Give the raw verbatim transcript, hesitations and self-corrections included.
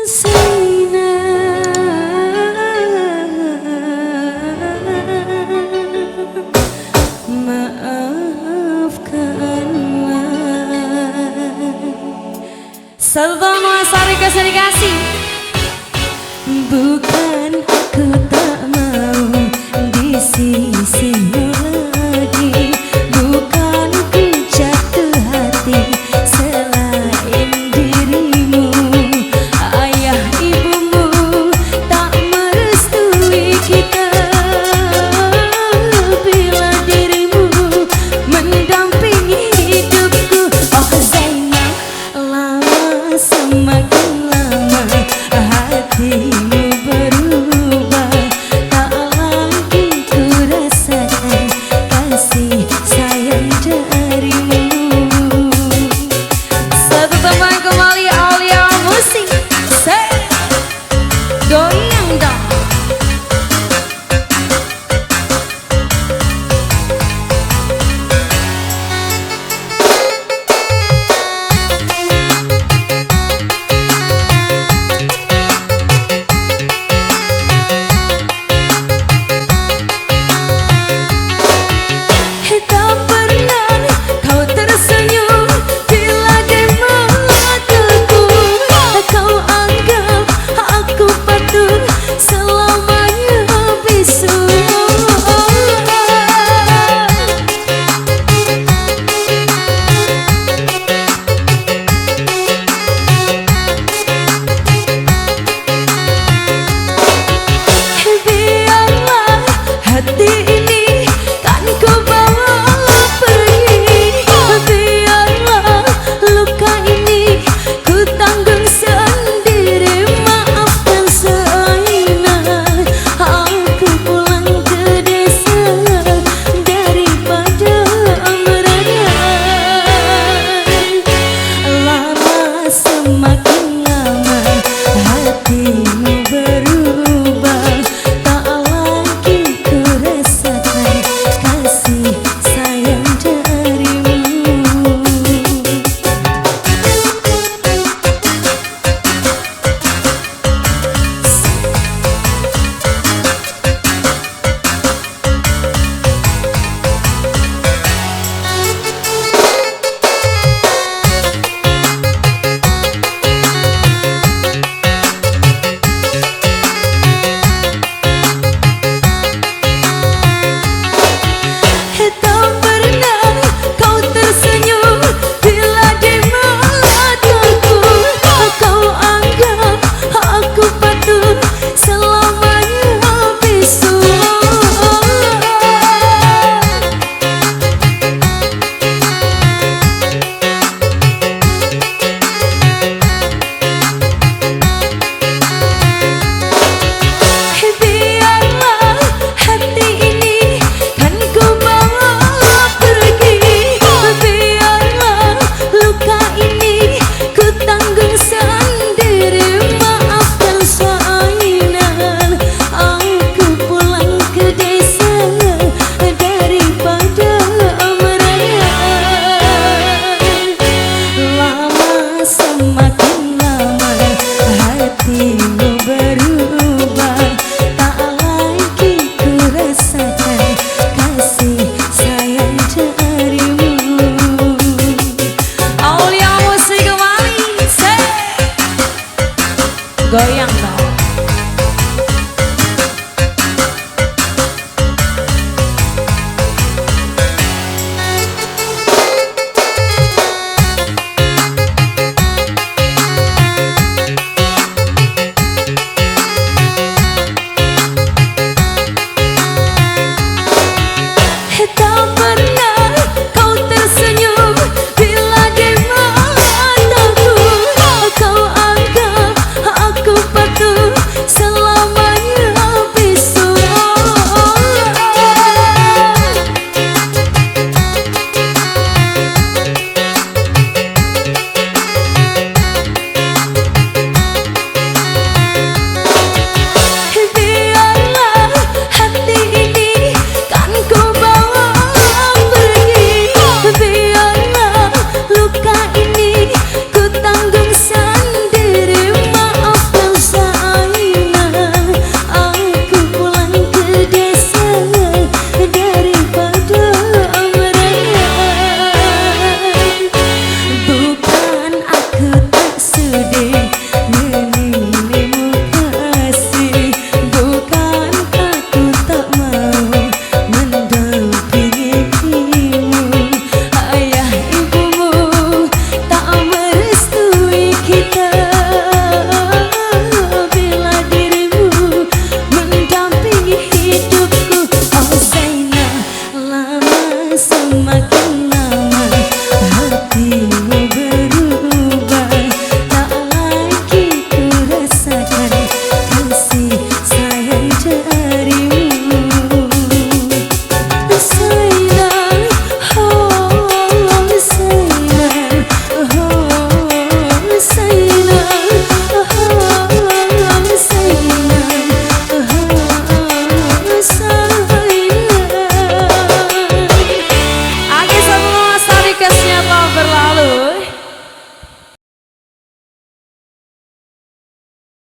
Zainal, maafkanlah. Satu tahun Mas Ari kasih dikasih. Bukan aku tak mau di sisimu lagi, bukan ku jatuh hati selain dirimu. Ayah ibumu tak merestui kita bila dirimu mendampingi hidupku. Oh Zainal, lama semakin lama hatimu berubah, tak lagi ku rasakan kasih sayang darimu. Satu teman kembali Aulia Musik. Say, goyang dong. Tak pernah kau tersenyum bila di mataku. Kau anggap aku patut selamanya bisu. Biarlah hati ini kan ku bawa pergi. Biarlah luka ini ku tanggung sendiri. Maafkan Zainal, aku pulang ke desa daripada merana. Lama semakin lama hatimu berubah, tak lagi ku rasakan kasih sayang darimu. Tak pernah kau tersenyum bila di mataku. Kau anggap aku patut selamanya bisu. Biarlah hati ini kan ku bawa pergi. Biarlah luka ini ku tanggung sendiri. Maafkan Zainal, aku pulang ke desa daripada merana. Lama semakin lama hatimu berubah, tak lagi ku rasakan kasih sayang darimu. Aulia Musik kembali, say. Goyang.